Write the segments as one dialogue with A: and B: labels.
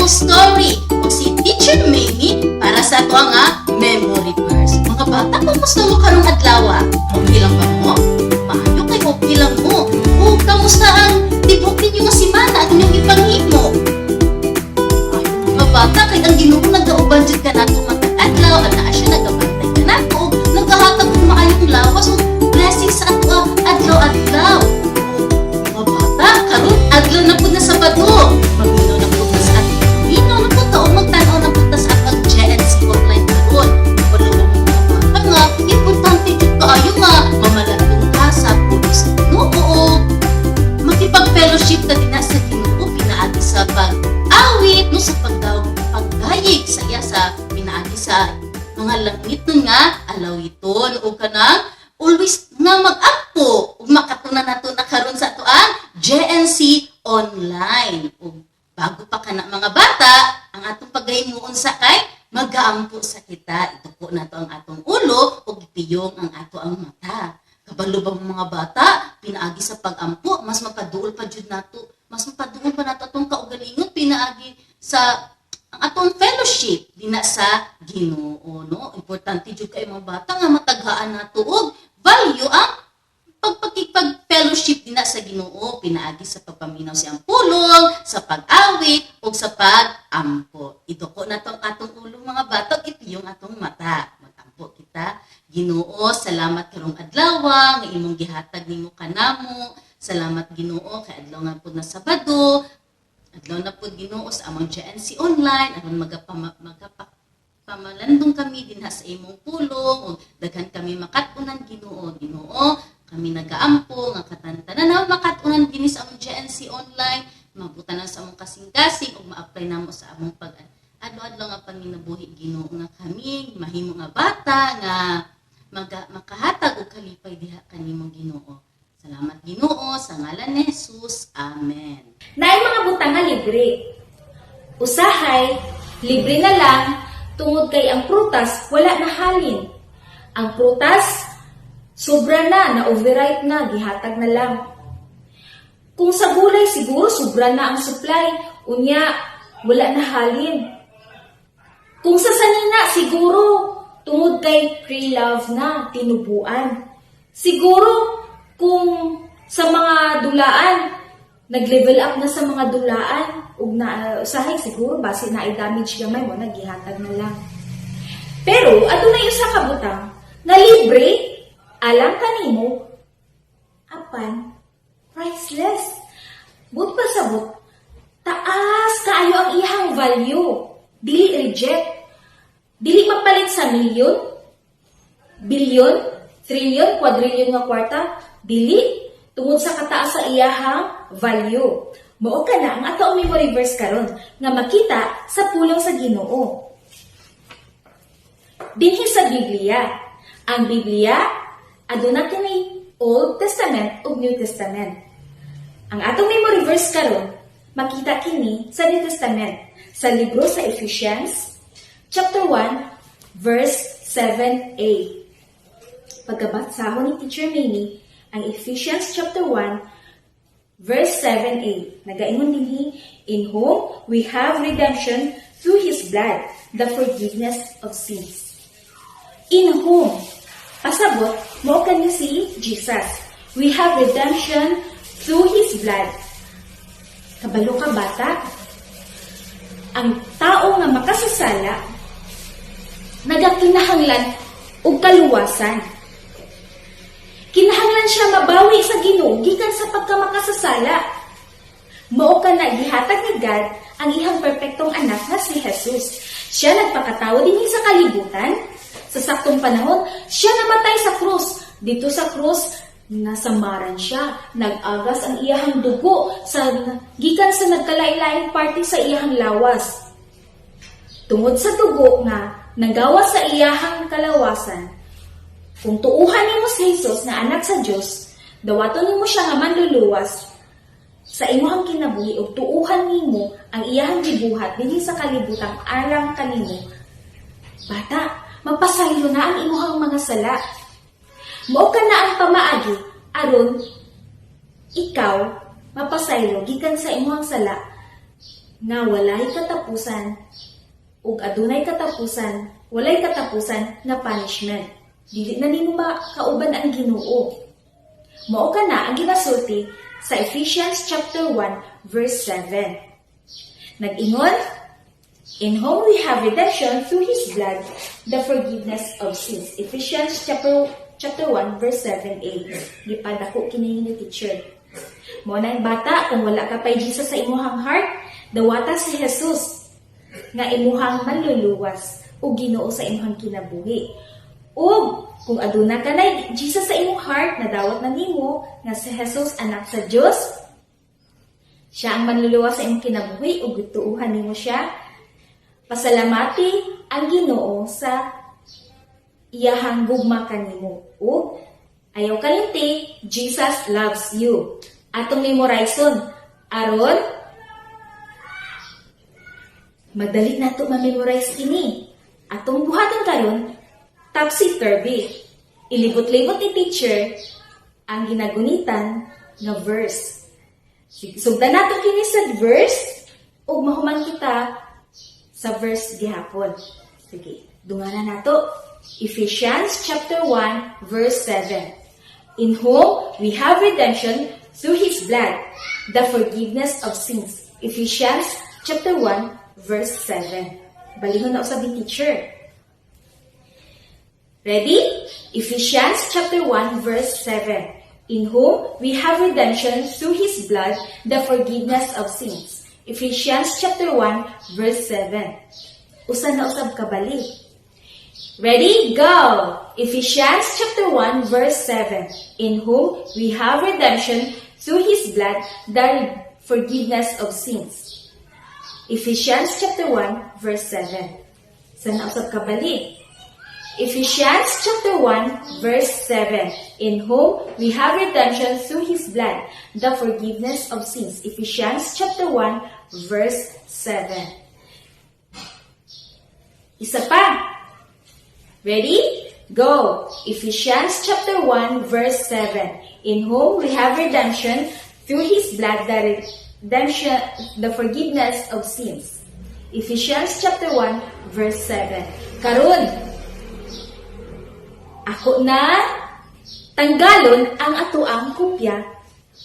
A: Bible story ug si Teacher Mamie para sa ato nga memory verse. Mga bata, kumusta mo karong adlaw? Okay lang ba mo? Maayo kay okay lang mo. O kamusta ang tibok ninyo nga simana at inyong ipanghimo? Ay, mga bata, kay ang Ginoo nagauban jud kanato matag adlaw, at naa siya nagabantay kanato, ug nagahatag og maayong lawas ug blessing sa ato adlaw-adlaw. Ug mga bata, karon adlaw na pud na Sabado. Maminaw na pud ta sa atong minaw na pud ta o magtan-aw na pud ta sa atong JNC online karon. Wala ba, mga bata, nga importante jud kaayo nga mamalandong ka sa pulong sa Ginoo, makipag-fellowship ta dinha sa Ginoo pinaagi sa pag-awit, no, sa pagdawag, pagdayeg sa iya sa pinaagi sa mga langit nun nga alawiton o kanang always nga mag-ampo ug makatunan nato na karon sa ato ang JNC online. Ug bago pa kana, mga bata, ang atong paghimuon sa kay magaampo sa kita. Ituko nato ang atong ulo ug ipiyong ang ato ang mata. Kabalo ba mo, mga bata, pinaagi sa pagampo, mas mapaduol pa jud nato, mas mapaduol pa nato atong kaugalingon pinaagi sa ang atong fellowship dinha sa Ginoo, no? Importante jud kay, mga bata, nga mataghaan nato og value ang pagpakipag-fellowship dinha sa Ginoo pinaagi sa pagpaminaw sa iyang pulong, sa pag-awit ug sa pag-ampo. Ituko nato ang atong ulo, mga bata, ug ipiyong atong mata. Mag-ampo kita. Ginoo, salamat karong adlaw nga imong gihatag nimo kanamo. Salamat, Ginoo, kay adlaw nga pud na Sabado. Adlaw na pud, Ginoo, sa among JNC online aron magapa pamalandong kami dinha sa imong pulong ug daghan kami makat-unan, Ginoo. Ginoo, kami nagaampo nga katantanan na makat-unan dinhi sa among JNC online, mabutan na sa among kasing-kasing ug ma-apply namo sa among pag adlaw-adlaw nga panginabuhi, Ginoo, nga kami mahimo nga bata nga makahatag og kalipay diha kanimo, Ginoo. Salamat, Ginoo, sa ngalan ni Jesus. Amen.
B: Naay mga butang nga libre. Usahay, libre na lang tungod kay ang prutas wala na halin. Ang prutas, sobra na, na overripe na, gihatag na lang. Kung sa gulay, siguro sobra na ang supply, unya wala na halin. Kung sa sanina, siguro tungod kay pre-love na, tinubuan. Siguro kung sa mga dulaan, nag-level up na sa mga dulaan ug na usahay siguro base na damage gamay mo nagihatag na lang. Pero adunay usa ka butang nga libre alang kanimo apan priceless. But pasabot, taas kaayo ang iyang value. Dili reject. Dili mapalit sa milyon, bilyon, trilyon, quadrillion nga kwarta, dili tungod sa kataas sa iyahang value. Mao kana ang ato ang memory verse karon nga makita sa pulong sa Ginoo. Dinhi sa Biblia. Ang Biblia aduna kini Old Testament ug New Testament. Ang atong memory verse karon makita kini sa New Testament sa libro sa Ephesians chapter 1 verse 7a. Pagkabasahon ni Teacher Mamie ang Ephesians chapter 1 verse 7a. Nagaingon dinhi, "In whom we have redemption through His blood, the forgiveness of sins." In whom? Pasabot, mao kani si Jesus. We have redemption through His blood. Kabalo ka, bata, ang tao nga makasasala, nagakinahanglan og kaluwasan. Kinahanglan siya mabawi sa Ginoo gikan sa pagkamakasasala. Mao kana gihatag ni God ang iyang perpektong anak nga si Jesus. Siya nagpakatawo dinhi sa kalibutan. Sa saktong panahon, siya namatay sa krus. Dito sa krus, nasamaran siya. Nag-agas ang iyahang dugo sa gikan sa nagkalain-laing parte sa iyahang lawas. Tungod sa dugo nga nagawa sa iyahang kalawasan, kung tuuhan nimo si Jesus nga anak sa Dios, dawaton nimo siya nga manluluwas sa imong kinabuhi ug tuuhan nimo ang iyahang gibuhat dinhi sa kalibutan alang kanimo. Bata, mapasaylo na ang imong mga sala. Mao kana ang pamaagi aron ikaw mapasaylo gikan sa imong sala. Nga walay katapusan ug adunay katapusan, walay katapusan nga punishment. Dili na nimo makauban ang Ginoo. Mao kana ang ginasulti sa Ephesians chapter 1 verse 7. Nag-ingon, "In whom we have redemption through His blood, the forgiveness of sins." Ephesians chapter 1 verse 7a. Gipadako kini ni teacher. Mao na, bata, kung wala ka pay Jesus sa imuhang heart, dawata si Jesus nga imuhang manluluwas ug Ginoo sa imuhang kinabuhi. Ug kung aduna ka na Jesus sa imong heart, nadawat na nimo nga si Jesus anak sa Dios, siya ang manluluwas sa imong kinabuhi ug gituuhan nimo siya. Pasalamati ang Ginoo sa iyahang gugma kanimo. Ug ayaw kalimti, Jesus loves you. Atong memorizon aron madali nato ma-memorize kini. Atong buhaton karon, topsy turvy. Ilibot-libot ni teacher ang ginagunitan nga verse. Sugdan nato kini sa verse ug mahuman kita sa verse gihapon. Sige, dunganan nato. Ephesians chapter 1 verse 7. "In whom we have redemption through His blood, the forgiveness of sins." Ephesians chapter 1 verse 7. Balihon na usab ni teacher. Ready? Ephesians chapter 1 verse 7. "In whom we have redemption through His blood, the forgiveness of sins." Ephesians chapter 1 verse 7. Usa na usab kabali. Ready? Go! Ephesians chapter 1 verse 7. "In whom we have redemption through His blood, the forgiveness of sins." Ephesians chapter 1 verse 7. Usa na usab kabali. Ephesians chapter 1 verse 7. "In whom we have redemption through His blood, the forgiveness of sins." Ephesians chapter 1 verse 7. Isa pa. Ready? Go! Ephesians chapter 1 verse 7. "In whom we have redemption through His blood, the redemption, the forgiveness of sins." Ephesians chapter 1 verse 7. Karon, ako na tanggalon ang atoang kopya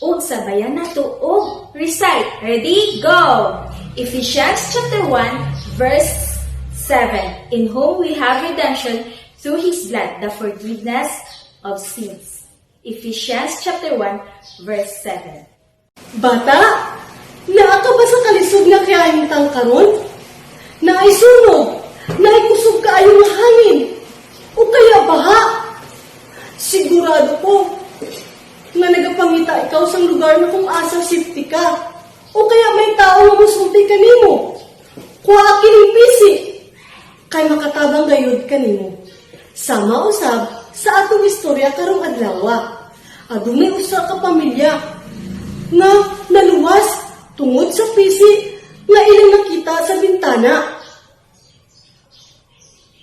B: ug sabayan nato og recite. Ready? Go! Ephesians chapter 1 verse 7. "In whom we have redemption through His blood, the forgiveness of sins." Ephesians chapter 1 verse 7.
C: Bata, naa ka ba sa kalisod nga kahimtang karon? Naay sunog, naay kusog kaayo nga hangin, o kaya baha. Sigurado ko nga nagapangita ikaw sa lugar na kung asa safety ka, o kaya may tao nga musulti kanimo. Kuha kining pisi, kay makatabang gayud kanimo. Sama usab sa atong istorya karong adlaw. Adunay usa ka pamilya nga naluwas tungod sa pisi nga ilang nakita sa bintana.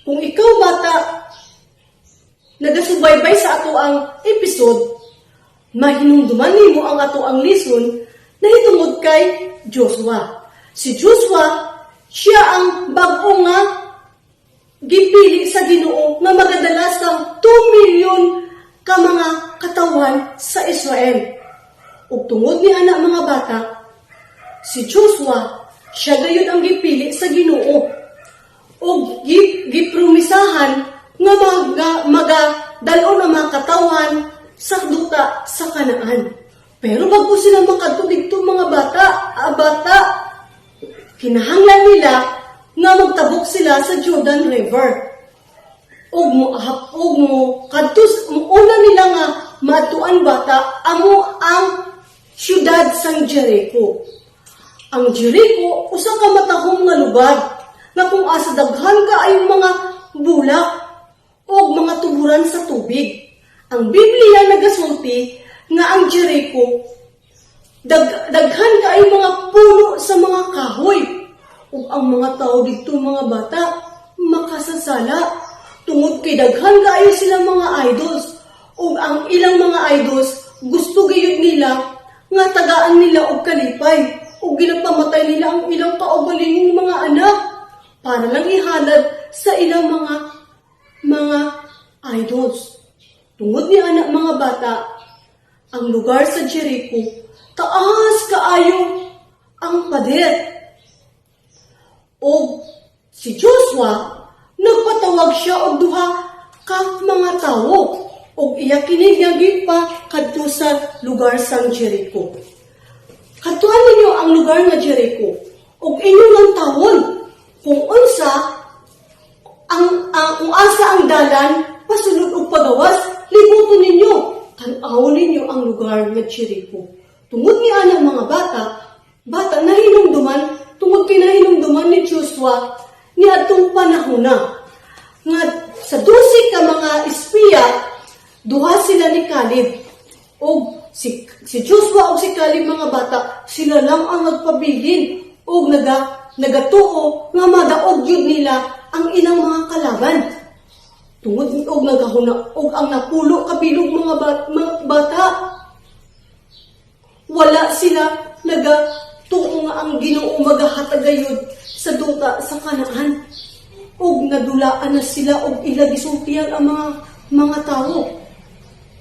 C: Kung ikaw, bata, nagasubaybay sa atoang episode, mahinumduman nimo ang atoang lesson na hitungod kay Joshua. Si Joshua, siya ang bag-o nga gipili sa Ginoo nga magadala sa 2 million ka mga katawan sa Israel. Ug tungod ni ana, mga bata, si Joshua, siya gayud ang gipili sa Ginoo. Ug gipromisahan nga magadalon ang mga katawhan sa duta sa Kanaan. Pero bago sila makadto didto, mga bata, kinahanglan nila nga magtabok sila sa Jordan River. Ug mo ahap ug mo kadto una nila nga maadtuan, bata, amo ang syudad sang Jericho. Ang Jericho usa ka matahom nga lugar na kung asa daghan kaayong mga bulak ug mga tuburan sa tubig. Ang Biblia nagasulti nga ang Jericho daghan kaayo mga puno sa mga kahoy. Ug ang mga tao didto, mga bata, makasasala tungod kay daghan kaayo sila mga idols. Ug ang ilang mga idols, gusto gayud nila nga tagaan nila og kalipay. ug ginapamatay nila ang ilang kaugalingong mga anak para lang ihalad sa ilang mga idols. Tungod ni ana, mga bata, ang lugar sa Jericho, taas kaayo ang pader. Og si Joshua, nagpatawag siya og duha ka mga tawo og iya kini nga gipakadto sa lugar sang Jericho. "Kadtuan ninyo ang lugar nga Jericho ug inyong lantawon kung asa ang dalan pasulod ug pagawas. Libuton ninyo, tan-awon ninyo ang lugar nga Jericho." Tungod ni ana, mga bata, nahinumduman, tungod kay nahinumduman ni Joshua ni adtong panahona nga sa 12 ka mga espiya, duha sila ni Caleb. Og si Joshua ug si Caleb, mga bata, sila lang ang nagpabilin og nagatuo nga madaog gyud nila ang ilang mga kalaban. Tungod og nagahuna og ang 10 ka bilog, mga bata, wala sila nagatuo nga ang Ginoo magahatag gayud sa duta sa Kanaan. Ug nadulaan na sila og ila gisultihan ang mga tawo,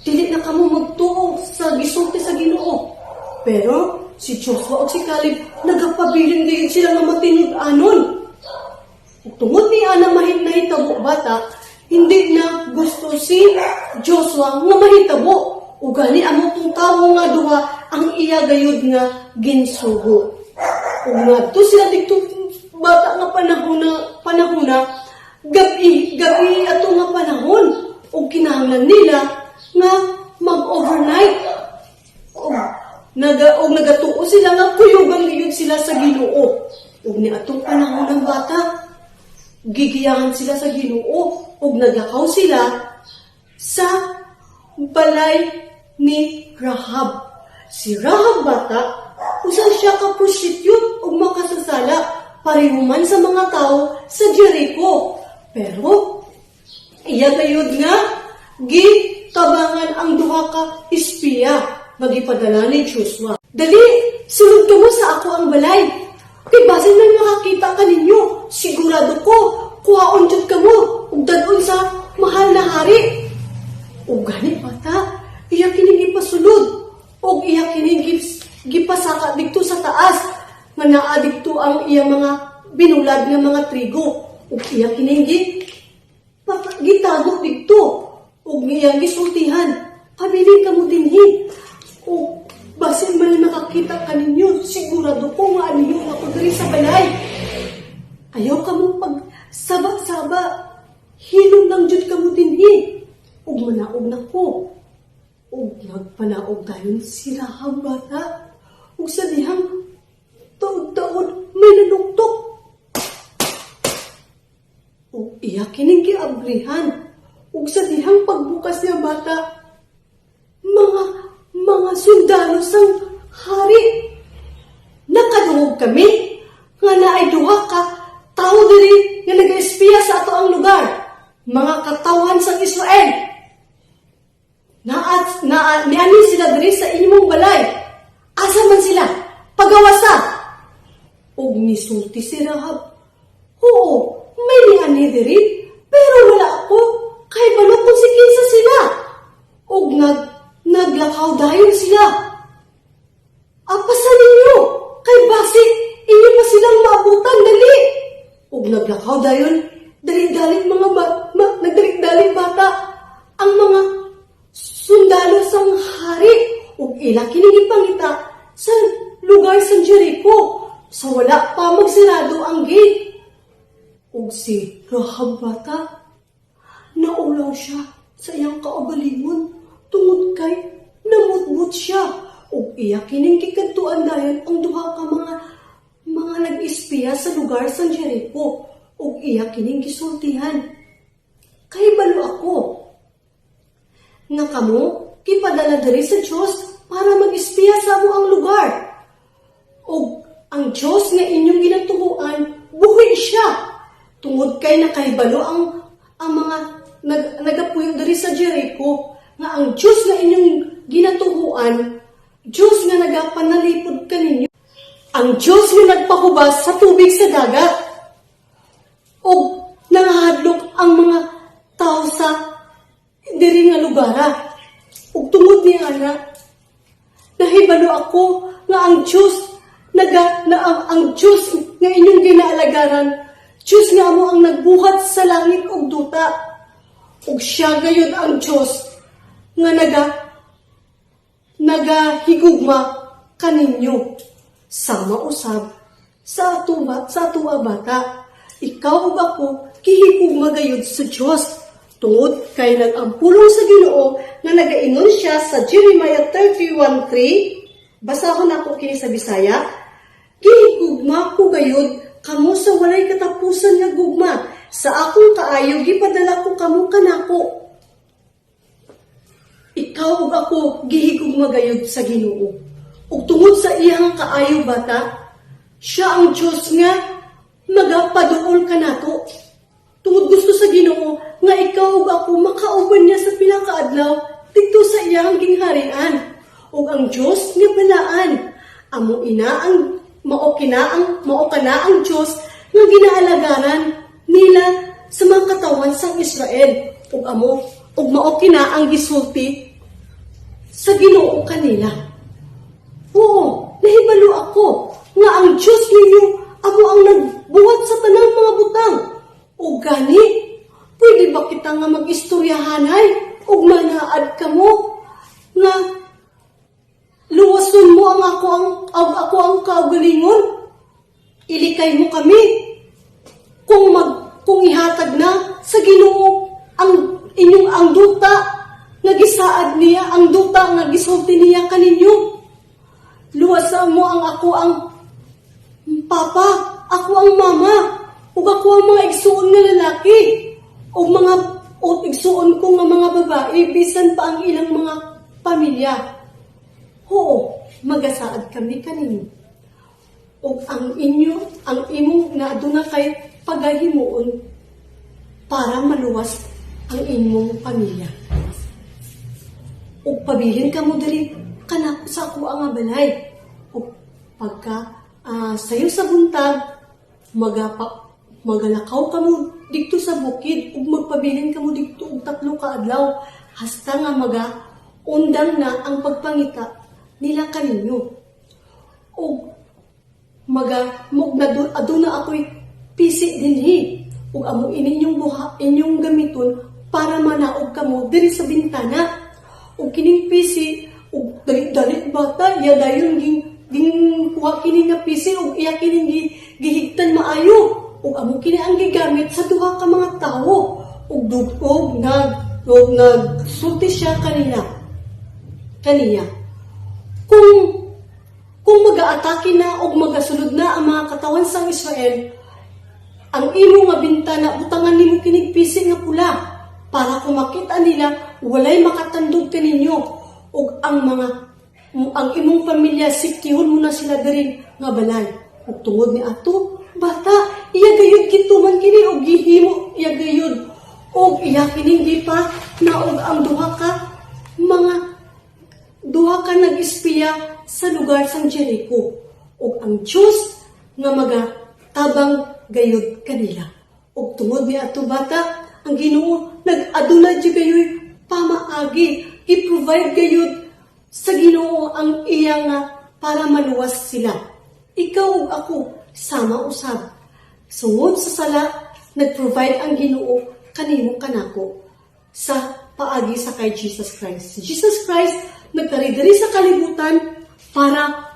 C: "Dili na kamo magtuo sa gisulti sa Ginoo." Pero si Joshua ug si Caleb, nagapabilin gayud sila nga matinud-anon. Ug tungod ni ana nahitabo, bata, hindi na gusto si Joshua nga mahitabo. Ug gani amo tong tawo nga duha ang iya gayud nga ginsugo. Ug ngadto sila didto, bata, nga panahon na gabi gabi ato nga panahon ug kinahanglan nila nga mag-overnight. Og nagatuo sila nga kuyugan gayud sila sa Ginoo. Ug ni atong panahon ng bata, gigiyahan sila sa Ginoo ug naglakaw sila sa balay ni Rahab. Si Rahab, bata, usa siya ka prostitute ug makasasala, pareho man sa mga tao sa Jericho. Pero iya gayud nga gitabangan ang duha ka espiya nga gipadala ni Joshua. "Dali, sulod kamo sa ako ang balay. Kay basin may makakita ka ninyo. Sigurado ko, kuhaon jud kamo ug dad-on sa mahal na hari." Ug gani, bata, iya kining ipasulod ug iya kining gipasaka didto sa taas nga naa didto ang iya mga binulad nga mga trigo ug iya kining gitago didto ug iyang gisultihan, "Pabilin kamo dinhi ug basin man nakakita ka ninyo, sigurado ko nga anhiyon ako diri sa balay. Ayaw kamo pag saba-saba, hilom lang jud kamo dinhi ug manaog na ko." Ug nagpanaog dayon si Rahab, bata, ug sa dihang taod-taod may nanuktok ug iya kining giabrihan. Ug sa dihang pagbukas niya, bata, mga sundalo sang hari. "Nakadungog kami nga naay duha ka tawo diri nga nag-espiya sa ato ang lugar, mga katawhan sang Israel. Naat na niani sila diri sa inyong balay. Asa man sila? Pagawasa." Ug nisulti si Rahab, "Oo, may niani diri, pero wala ako kahibalo kung si kinsa sila." Ug naglakaw dayon sila. "Apasan ninyo, kay basi inyo pa silang maabutan, dali." Ug naglakaw dayon, dali-dali mga nagdali-dali, bata, ang mga sundalo sang hari ug ila kini gipangita sa lugar sa Jericho sa wala pa magsirado ang gate. Ug si Rahab, bata, naulaw siya sa iyang kaugalingon tungod kay namutbot siya ug iya kining gikadtuan dayon ang duha ka mga nag-espiya sa lugar sa Jericho ug iya kining gisultihan, "Kahibalo ako nga kamo gipadala diri sa Dios para mag-espiya sa amo ang lugar. Ug ang Dios nga inyong ginatuohan, buhi siya." Tungod kay nakahibalo ang mga nagapuyo diri sa Jericho nga ang Dios nga inyong ginatuohan, Dios nga nagapanalipod kaninyo. Ang Diyos nga nagpahubas sa tubig sa dagat. O nangahadlok ang mga tao sa diri nga lugara. Ug tungod ni ana, nahibalo ako nga ang Diyos naga na ang Diyos nga inyong ginaalagaran, Diyos nga amo ang nagbuhat sa langit ug duta. Ug siya gayud ang Diyos nga nagahigugma kaninyo. Sama usab sa ato sa atoa, bata. Ikaw ug ako gihigugma gayud sa Dios tungod kay nag-ampulong sa Ginoo nga nagaingon siya sa Jeremiah 31:3. Basahon ako kini sa Bisaya: "Gihigugma ko gayud kamo sa walay katapusan nga gugma. Sa akong kaayo gipadala ko kamo kanako." Ikaw ug ako gihigugma gayud sa Ginoo. Ug tungod sa iyang kaayo, bata, siya ang Dios nga magapaduol kanato. Tungod gusto sa Ginoo nga ikaw ug ako makauban niya sa pila ka adlaw didto sa iyang gingharian. Ug ang Dios nga balaan, amo ina ang mao kina ang mao kana ang Dios nga ginaalagaran nila sa mga katawan sang Israel, ug amo ug mao kina ang gisulti sa Ginoo kanila. Oo, nahibalo ako nga ang Diyos ninyo amo ang nagbuhat sa tanang mga butang. O gani, pwede ba kita nga mag-istoryahanay ug manaad kamo nga luwason mo ang ako ang kaugalingon? Ilikay mo kami kung ihatag na sa Ginoo ang inyong ang duta nga gisaad niya, ang duta nga gisulti niya kaninyo. Luwasan mo ang ako ang papa, ako ang mama, ug ako ang mga igsuon nga lalaki, ug mga o igsuon ko nga mga babae, bisan pa ang ilang mga pamilya. Oo, magasaad kami kaninyo. Ug ang inyo, ang imong na aduna kay pagahimuon para maluwas ang inyong pamilya. Ug pabilin ka mo diri kanako sa ako ang balay. Ug pagka sayo sa buntag, magalakaw ka mo didto sa bukid ug magpabilin ka mo didto og 3 ka adlaw hasta nga maga undang na ang pagpangita nila kaninyo. Ug maga mog na aduna ako'y pisi dinhi ug amo ini inyong buha inyong gamiton para manaog kamo diri sa bintana. Ug kining pisi, ug dali-dali, bata, iya dayon ging ging kuha kini nga pisi ug iya kining gihigtan maayo, ug amo kini ang gigamit sa duha ka mga tawo. Ug dugog nag ug nagsulti siya kanila kaniya kung magaatake na o magasulod na ang mga katawan sang Israel, ang imo nga bintana butangan nimo kinig pisi nga pula para kung makita nila, walay makatandog kaninyo. Ug ang imong pamilya, siktihon mo na sila diri nga balay. Ug tungod ni ato, bata, iya gayud gituman kini og gihimo iya gayud, ug iya kining gipa naog ang duha ka nag-espiya sa lugar sang Jericho, ug ang Dios nga magatabang gayud kanila. Ug tungod ni ato, bata, ang Ginoo nag-aduna jud gayoy pamaagi, i-provide gayud sa Ginoo ang iya nga para maluwas sila. Ikaw ug ako sama usab. Sungod sa sala, nag-provide ang Ginoo kanimo kanako sa paagi sa kay Jesus Christ. Si Jesus Christ nagkari diri sa kalibutan para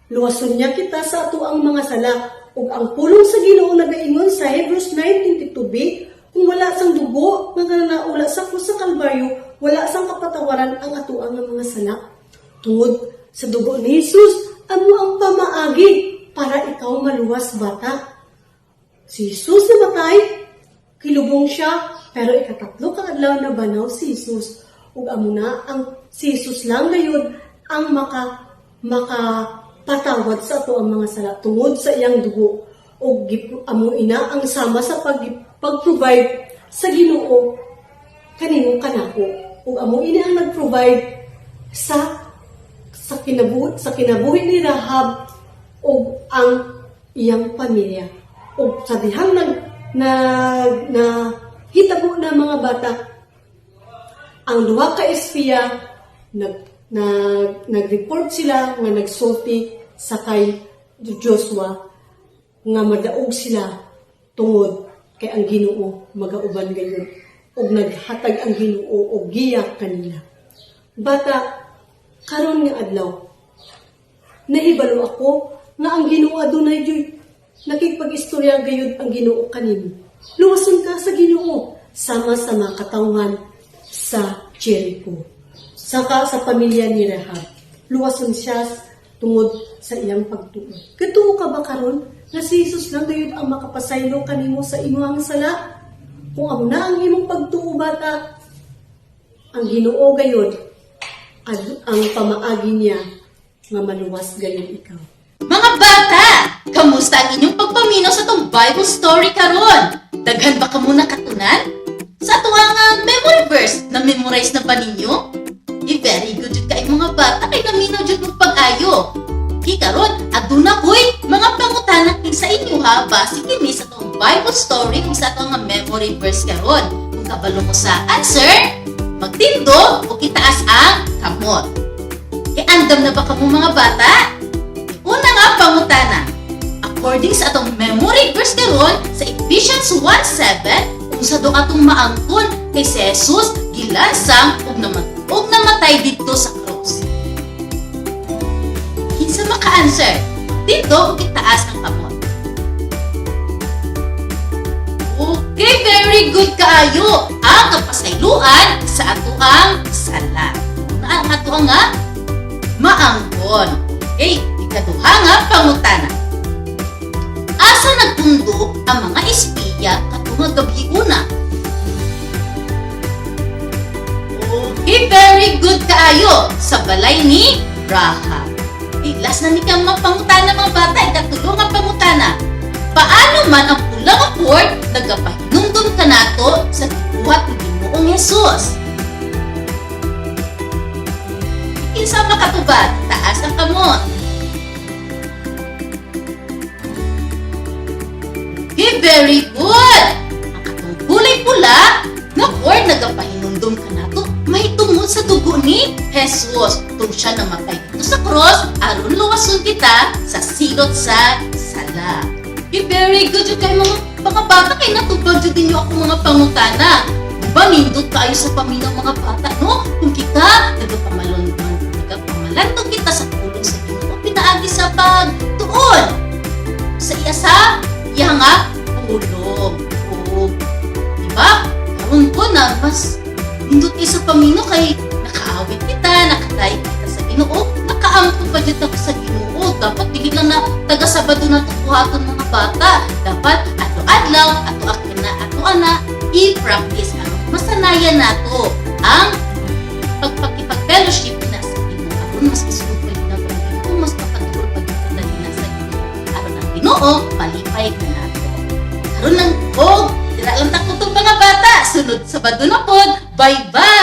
C: luwason niya kita sa ato ang mga sala. Ug ang pulong sa Ginoo nagaingon sa Hebrews 9:22b, kung wala sang dugo nga naula sa krus sa Kalbaryo, wala sang kapatawaran ang ato ang mga sala. Tungod sa dugo ni Jesus, amo ang pamaagi para ikaw maluwas, bata. Si Jesus namatay, kilubong siya, pero ikatatlo ka adlaw na banaw si Jesus. Ug amo na ang si Jesus lang gayud ang makapatawad sa ato ang mga sala tungod sa iyang dugo. Ug amo ina ang sama sa pag-provide sa Ginoo kanimo kanako. Ug amo ina ang nag-provide sa kinabuhi ni Rahab. ug ang iyang pamilya. Ug sa dihang nag nag na hitabo na, mga bata, ang duha ka espiya nag nag nag-report sila nga nagsulti sa kay Joshua nga madaog sila tungod kay ang Ginoo magauban gayud ug naghatag ang Ginoo og giya kanila. Bata, karon nga adlaw, nahibalo ako nga ang Ginoo adunay gyud nakigpag-istorya gayud ang Ginoo kanimo. Luwason ka sa Ginoo sama sa mga katawhan sa Jericho. Saka sa pamilya ni Rahab. Luwason siya tungod sa iyang pagtuo. Katuo ka ba karon nga si Jesus lang gayud ang makapasaylo kanimo sa imong sala? Kung amo na ang imong pagtuo, bata, ang Ginoo gayud ang pamaagi niya nga maluwas gayud ikaw.
A: Mga bata, kamusta ang inyong pagpaminaw sa atong Bible story karon? Daghan ba kamo nakatunan? Sa ato ang memory verse, na-memorize na ba ninyo? Eh, very good jud kay mga bata kay naminaw jud mong pag-ayo. Ki karon, aduna ko'y mga pangutana king sa inyo ha, base kini sa atong Bible story ug sa atong nga memory verse karon. Kung kabalo mo sa answer, magtindog o itaas ang kamot. E andam na ba kamo, mga bata? Una nga pangutana. According sa atong memory verse karon sa Ephesians 1:7, unsa do atong maangkon kay si Jesus gilansang ug namatay didto sa cross? Kinsa maka-answer? Dito ug itaas ang kamot. Okay, very good kaayo. Ang kapasayloan sa atoang sala. Na ang atoang nga maangkon. Okay, ikaduha nga pangutana. Asa nagpundo ang mga espiya katong gabi una? Okay, very good kaayo. Sa balay ni Rahab. Okay, last na ni kang mapangutana, mga bata, ikatulo nga pangutana. Paano man ang pula nga cord nagapahinumdum kanato sa gibuhat ni Ginoong Jesus? Kinsa makatubag? Taas ang kamot. Okay, very good! Ang katong kulay pula nga cord nagapahinumdum kanato mahitungod sa dugo ni Jesus. Tung siya namatay dito sa cross, aron luwason kita sa silot sa sala. Okay, very good jud kay mga bata kay natubag jud ninyo ako mga pangutana. Diba, nindot kayo sa paminaw, mga bata, no? Kung kita nagapamalon nagapamalandong kita sa pulong sa Ginoo pinaagi sa pagtuon sa iya sa iya nga pulong. O, diba? Karon ko na mas nindot kay sa paminaw kay nakaawit kita, nakadayeg kita sa Ginoo, nakaampo pa jud ako sa Ginoo. Dapat dili lang na taga Sabado na buhaton, mga bata. Dapat ato adlaw, ato akina, ato ana i-practice aron masanayan nato ang pagpakipag-fellowship na sa Ginoo. Aron mas isugod pa jud nato ang Ginoo, mas makaduol pa jud kita dina sa Ginoo. Aron ang Ginoo malipay kanato. Karon lang og dira lang ta kutob, mga bata. Sunod Sabado na pod. Bye-bye.